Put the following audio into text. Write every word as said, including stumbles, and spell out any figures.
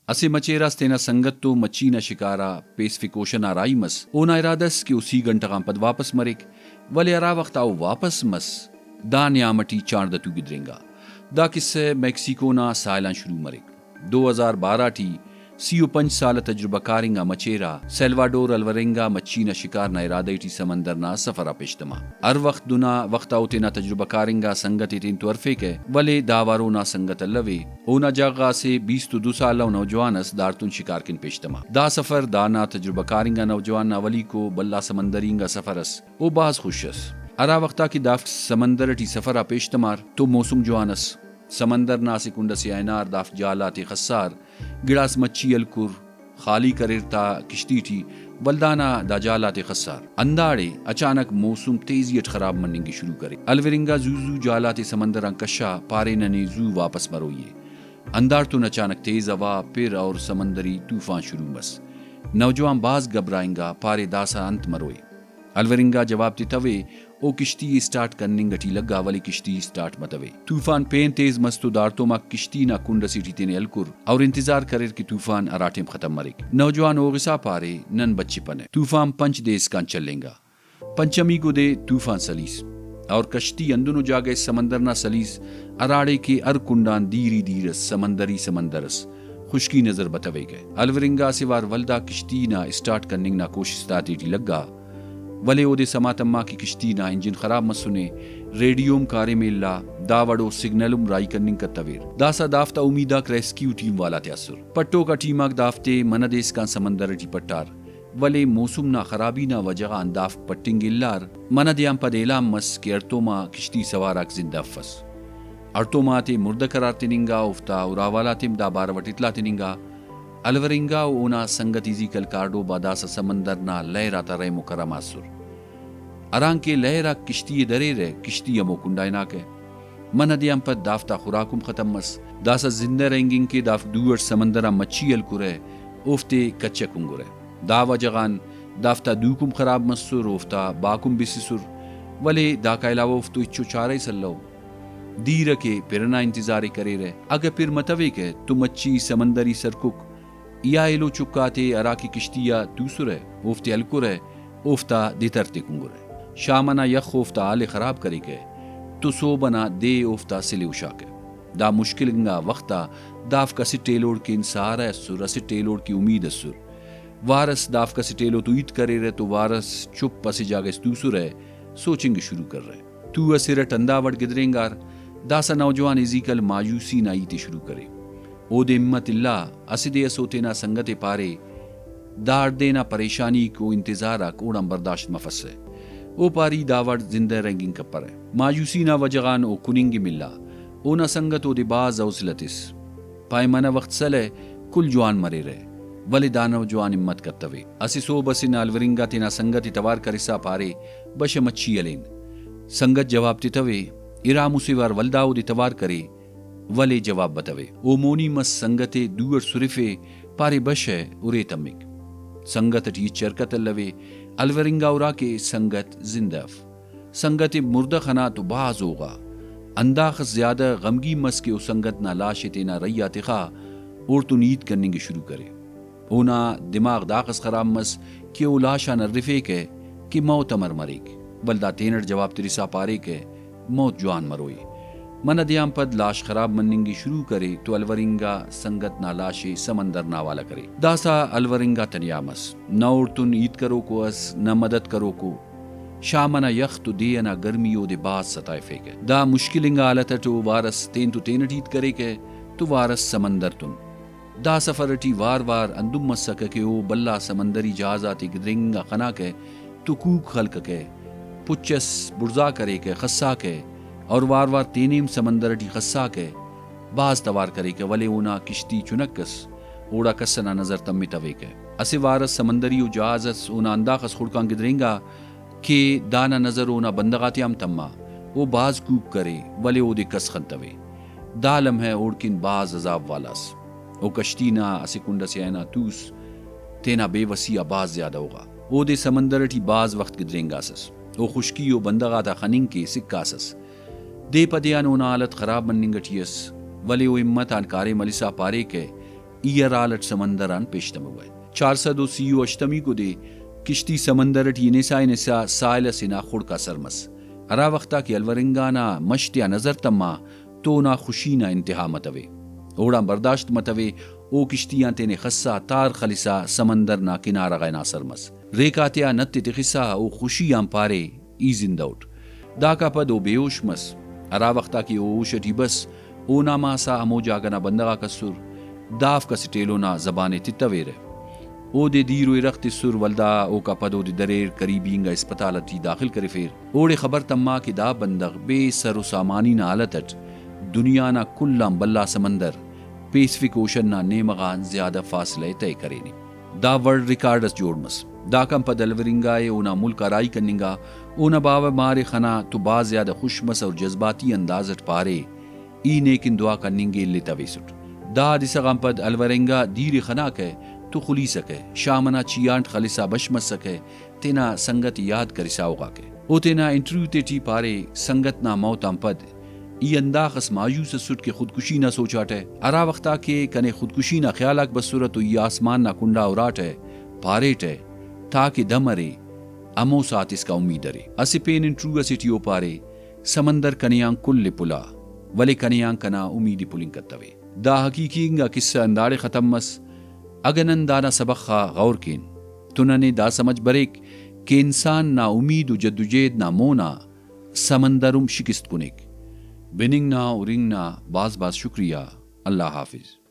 اسہ مچے راس تینا سنگت تو مچھی نا شکار آ پیسفک اوشن آ راہی مس۔ اونا ارادہ ئس کہ او سی گھنٹہ غان پد واپس مریک، ولے ہرا وخت آ او واپس مس، دا نیام ئٹی چاندہ تو گدرینگا۔ دا کسہ میکسیکو نا ساحل آن شروع مریک۔ دو ہزار بارہ ٹی سی و پنچ سال آ تجربہ کار انگا مچے را سیلواڈور الورنگا مچھی نا شکار نا ارادہ ٹی سمندر نا سفر آ پیش تما۔ ہر وخت دنا وخت آ او تینا تجربہ کار انگا سنگت ءِ تین تو ہرفیکہ، ولے دا وار اونا سنگت الوے۔ اونا جاگہ غا اسہ بیست و دو سال ءِ نوجوان اس داڑتون شکار کن پیش تما۔ دا سفر دانا تجربہ کار انگا نوجوان نا اولیکو بھلا سمندری انگا سفر ئس۔ او بھاز خوش ئس۔ ہرا وخت آ کہ دافک سمندر ٹی سفر آ پیش تمار تو موسم جوان ئس۔ سمندر نا اسہ کنڈ ئسے آ ہنار، دافک جال آتے خسار، گڑاس مچھی ہلکر، خالی کریر تا کشتی ٹی، ولدانا دا جال آتے خسار۔ ہنداڑے اچانک موسم تیزی اٹ خراب مننگ ءِ شروع کرے۔ الورنگا زو زو جال آتے سمندر آن کشا، پارے ننے زو واپس مروئی ءِ۔ ہنداڑتون اچانک تیز ہوا، پر اور سمندری طوفان شروع مس۔ نوجوان بھاز گھبرائنگا، پارے داسہ انت مروئے؟ الورنگا جواب تتوے، او کشتی ءِ اسٹارٹ کننگ ٹی لگا، ولے کشتی اسٹارٹ متوے۔ طوفان پین تیز مس تو داڑتوما کشتی نا کنڈ اسے ٹی تینے ہلکر اور انتظار کریر کہ طوفان ہراٹیم ختم مریک۔ نوجوان اوغسا پارے، نن بچپنہ۔ طوفان پنچ دے اسکان چلینگا۔ پنچمی گدے طوفان سلیس اور کشتی ہندنو جاگہ اس سمندر نا سلیس، ہراڑے کہ ہر کنڈان دیر ہی دیر اس، سمندر ہی سمندر اس، خشکی نظر بتویکہ۔ الورنگا اسہ وار ولدا کشتی نا اسٹارٹ کننگ نا کوشست آتے ٹی لگا، ولے اودے سما تما کہ کشتی نا انجن خراب مسنے، ریڈیو ہم کاریم الا، دا وڑ او سگنل ہم راہی کننگ کتویر۔ داسہ دافتا امید آک ریسکیو ٹیم والاتے ئسر۔ پٹوکا ٹیم آک دافتے منہ دے اسکان سمندر ٹی پٹار، ولے موسم نا خرابی نا وجہ غان دافک پٹنگ الار۔ منہ دے آن پد اعلان مس کہ ہڑتوما کشتی سوار آک زندہ افس۔ ہڑتوما آتے مردہ قرار تننگا، اوفتا اراوالاتیم دا بارو اٹ اطلاع تننگا۔ الورنگا و اونا سنگت ایزیکل کارڈوبا داسہ سمندر نا لہر آتا رحم و کرم آ ئسر۔ ہرانکہ لہر آک کشتی ءِ دریرہ، کشتی ہمو کنڈا ہناکہ۔ منہ دے آن پد دافتا خوراک ہم ختم مس۔ داسہ زندہ رہینگنگ کہ دافک دو اٹ سمندر آن مچھی ہلکرہ، اوفتے کچک ہنگرہ۔ دا وجہ غان دافتا دوک ہم خراب مسر، اوفتا باک ہم بسسر، ولے داکا علاوہ اوفتو ہچو چارہ اس الو۔ دیر ءِ کہ پر ئنا انتظار ءِ کریرہ۔ اگہ پر متویکہ تو مچھی سمندری سرکک یا ایلو چک آتے ہرا کہ کشتی آ توسرہ، اوفتے ہلکرہ، اوفتا دتر تے کنگرہ۔ شام ئنا یخ اوفتا حال ءِ خراب کریکہ تو سہب ئنا دے اوفتا سلے ہشاکہ۔ دا مشکل انگا وخت آ دافک اسٹ ایلوڑ کن سہارہ ئسر، اسٹ ایلوڑ کہ امید ئسر۔ وارس دافک اسٹ ایلو تو ہیت کریرہ تو وارس چپ اسہ جاگہ اس توسرہ، سوچنگ ءِ شروع کرہ۔ تو اسہ ارٹ ہندا وڑ گدرینگار، داسہ نوجوان ایزیکل مایوسی نا ہیت ءِ شروع کرے۔ اودے ہمت الا، اسہ دے ئس او تینا سنگت ءِ پارے، داڑدے نا پریشانیک و انتظار آک اوڑان برداشت مفسہ۔ او پاری دا وڑ زندہ رہینگنگ کپرہ۔ مایوسی نا وجہ غان او کننگ ہم الا۔ اونا سنگت اودے بھاز حوصلہ تس۔ پائے منہ وخت سلہ، کل جوان مریرہ، ولے دا نوجوان ہمت کتوے۔ اسہ سہب ئسے نا الورنگا تینا سنگت ءِ توار کرسا پارے، بشہ مچھی ہلین۔ سنگت جواب تتوے، ارا مسہ وار ولدا اودے توار کرے، ولے جواب بتوے۔ او مونی مس سنگت ءِ دو اٹ سرفے، پارے بشہ ارے تمک۔ سنگت ئٹی ہچ حرکت الوے، الورنگا ارا کہ سنگت زندہ اف۔ سنگت ءِ مردہ خنا تو بھاز ہوغا۔ ہنداخس زیادہ غمگین مس کہ او سنگت نا لاش ءِ تینا رہی آ تخا، اوڑتون ہیت کننگ ءِ شروع کرے۔ اونا دماغ داخس خراب مس کہ او لاش آن ہرفیکہ کہ موت امر مریک، ولدا تینٹ جواب ترسا پاریکہ، موت جوان مروئی۔ منہ دے آن پد لاش خراب مننگ ءِ شروع کرے تو الورنگا سنگت نا لاش ءِ سمندر نا حوالہ کرے۔ داسہ الورنگا تنیا مس، نہ اوڑتون ہیت کروکو ئس، نہ مدد کروکو۔ شام ئنا یخ تو دے ئنا گرمی اودے بھاز ستائفیکہ۔ دا مشکل انگا حالت ئٹ او وارس تین تو تینٹ ہیت کریکہ تو وارس سمندر تون۔ دا سفر ئٹی وار وار ہندن مسکہ کہ او بھلا سمندری جہاز آتے گدرینگ آ خناکہ تو کوک خلککہ، پچ ئس بڑزا کریکہ، خساکہ اور وار وار تینے ہم سمندر ئٹی خساکہ۔ بھاز توار کریکہ، ولے اونا کشتی چنک ئس، اوڑا کس ئنا نظر تمتویکہ۔ اسہ وار ئس سمندری ءُ جہاز ئس اونا ہنداخس خڑکان گدرینگا کہ دانا نظر اونا بندغ آتیا ہم تما۔ او بھاز کوک کرے، ولے اودے کس خنتوے۔ دا لمحہ اوڑکن بھاز عذاب والا ئس۔ او کشتی نا اسہ کنڈ ئسے آ ہنا توس، تینا بے وسی آ بھاز زیادہ ہوغا۔ اودے سمندر ئٹی بھاز وخت گدرینگاسس۔ او خشکی و بندغ آتا خننگ کہ سکھاسس۔ دے پہ دے آن اونا حالت خراب مننگ ئٹی ئس، ولے او ہمت آن کاریم ہلسا پاریکہ، ای ہرحال اٹ سمندر آن پیش تموہ۔ چار سد و سی و ہشتمیکو دے کشتی سمندر اٹی ہنسا ہنسا ساحل اسے نا خڑک آ سر مس۔ ہرا وخت آ کہ الورنگا نا مش تیا نظر تما تو اونا خوشی نا انتہا متوے۔ اوڑان برداشت متوے، او کشتی آن تینے خسا تار خلسا سمندر نا کنارہ غا ہناسر مس۔ ریک آتیا نت ءِ تخسا او خوشی آن پارے، ای زندہ اٹ۔ داکا پد او بے ہوش مس۔ ہرا وخت آ کہ او ہوش اٹی بس، اونا ماسا ہمو جاگہ نا بندغ آک اسر، دافک اسٹ ایلو نا زبان ءِ تتویرہ۔ اودے دیر و ارغ تسر، ولدا اوکا پد اودے دریر، قریبی انگا اسپتال اٹی داخل کرفیر۔ اوڑے خبر تما کہ دا بندغ بے سر و سامانی نا حالت اٹ دنیا نا کل آن بھلا سمندر پیسفک اوشن نا نیمہ غان زیادہ فاصلہ ءِ طے کرینے۔ دا ورلڈ ریکارڈ اس جوڑ مس۔ داکان پد الورنگا ءِ اونا ملک آ راہی کننگا۔ اونا باوہ مار ءِ خنا تو بھاز زیادہ خوش مس اور جذباتی انداز اٹ پارے، ای نیکن دعا کننگ ءِ التویسٹ۔ دا حادثہ غان پد الورنگا دیر ءِ خناکہ تو خلیسکہ، شام ئنا چیانٹ خلسا بش مسکہ، تینا سنگت ءِ یاد کرسا اوغاکہ۔ او تینا انٹرویو تیٹی پارے، سنگت نا موت آن پد ای ہنداخس مایوس اسٹ کہ خودکشی نا سوچاٹہ۔ ہرا وخت آ کہ کنے خودکشی نا خیال آک بسرہ تو ای آسمان نا کنڈا اراٹہ، پاریٹہ، تاکہ دم ارے، ہمو ساعت اسکا امید ارے۔ اسہ پین انٹرویو اسے ٹی او پارے، سمندر کنے آن کل ءِ پلا، ولے کنے آن کنا امید ءِ پلنگ کتوے۔ دا حقیقی انگا قصہ ہنداڑے ختم مس۔ اگہ نن دانا سبخ آ غور کین تو ننے دا سمجھ بریک کہ انسان نا امید و جدوجہد نا مون آ سمندر ہم شکست کنیک۔ بننگ نا ہرنگ نا بھاز بھاز شکریہ۔ اللہ حافظ۔